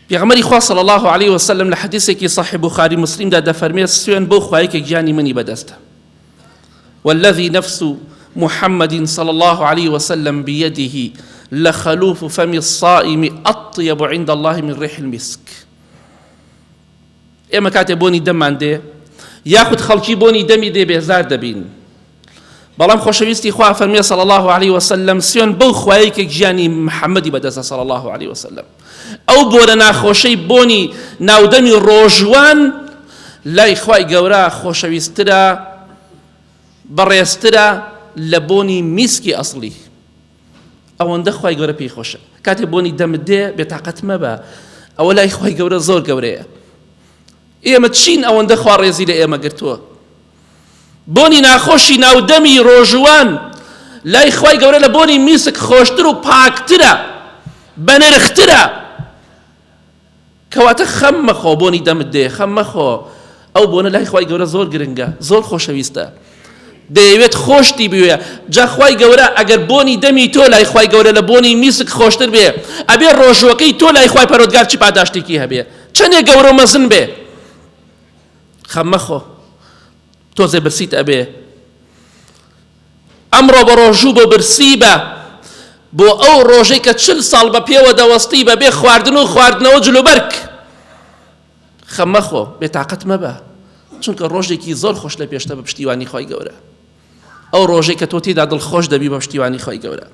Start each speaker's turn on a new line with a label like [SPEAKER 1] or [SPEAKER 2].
[SPEAKER 1] پێغەمبەری خوا صلی اللە علیه وسلم لە حەدیسێکی صحیح بوخاری مسلمدا دەفەرمێت سوێن بەو خوایەی کە گیانی منی بەدەستە والذی نفس محمد صلی الله علیه وسلم بيده لخلوف فم الصائم أطيب عند الله من ريح المسك ئێمە کاتێ بۆنی دەممان دێ یاخود خەڵکی بۆنی دەمی دێ بێزار دەبین بەڵام خۆشەویستی خوا فەرمیێ صلی الله علیه وسلم سوێن بەو خوایەی کە گیانی محەممەدی بەدەستە صلی الله علیه وسلم ئەو بۆنە ناخۆشەی بۆنی ناودەمی ڕۆژوان لای خوای گەورە خۆشەویسترە بەڕێزترە لە بۆنی میسکی ئەسڵی ئەوەندە خوای گەورە پێی خۆشە کاتێ بۆنی دەمت دێ بێتاقەت مەبە ئەوە لای خوای گەورە زۆر گەورەیە ئێمە چین ئەوەندە خوا ڕێزی لە ئێمە گرتووە بۆنی ناخۆشی ناودەمی ڕۆژووان لای خوای گەورە لە بۆنی میسک خۆشتر و پاکترە بەنرخترە کەواتە خەم مەخۆ بۆنی دەمت دێ خەم مەخۆ ئەو بۆنە لای خوای گەورە زۆر گرنگە زۆر خۆشەویستە دەیەوێت خۆشتی بوێ جا خوای گەورە ئەگەر بۆنی دەمی تۆ لای خوای گەورە لە بۆنی میسک خۆشتر بێ ئەبێ ڕۆژوەکەی تۆ لای خوای پەرۆدگار چی پاداشتێکی هەبێ چەندێک گەورە و مەزن بێ خەم مەخۆ تۆزێ برسیت ئەبێ ئەمڕۆ بە ڕۆژوو بۆ برسی بە بۆ ئەو ڕۆژەی کە چل ساڵ بە پێوە دەوەستی بە بێ خواردن و خواردنەوە جلوبەرگ خەم مەخۆ بێتاقەت مەبە چونکە ڕۆژێکی زۆر خۆش لە پێشتە بە پشتیوانی خۆی گەورە ئەو ڕۆژەی کە تۆ تێدا دڵخۆش دەبی بە پشتیوانی خۆی گەورە.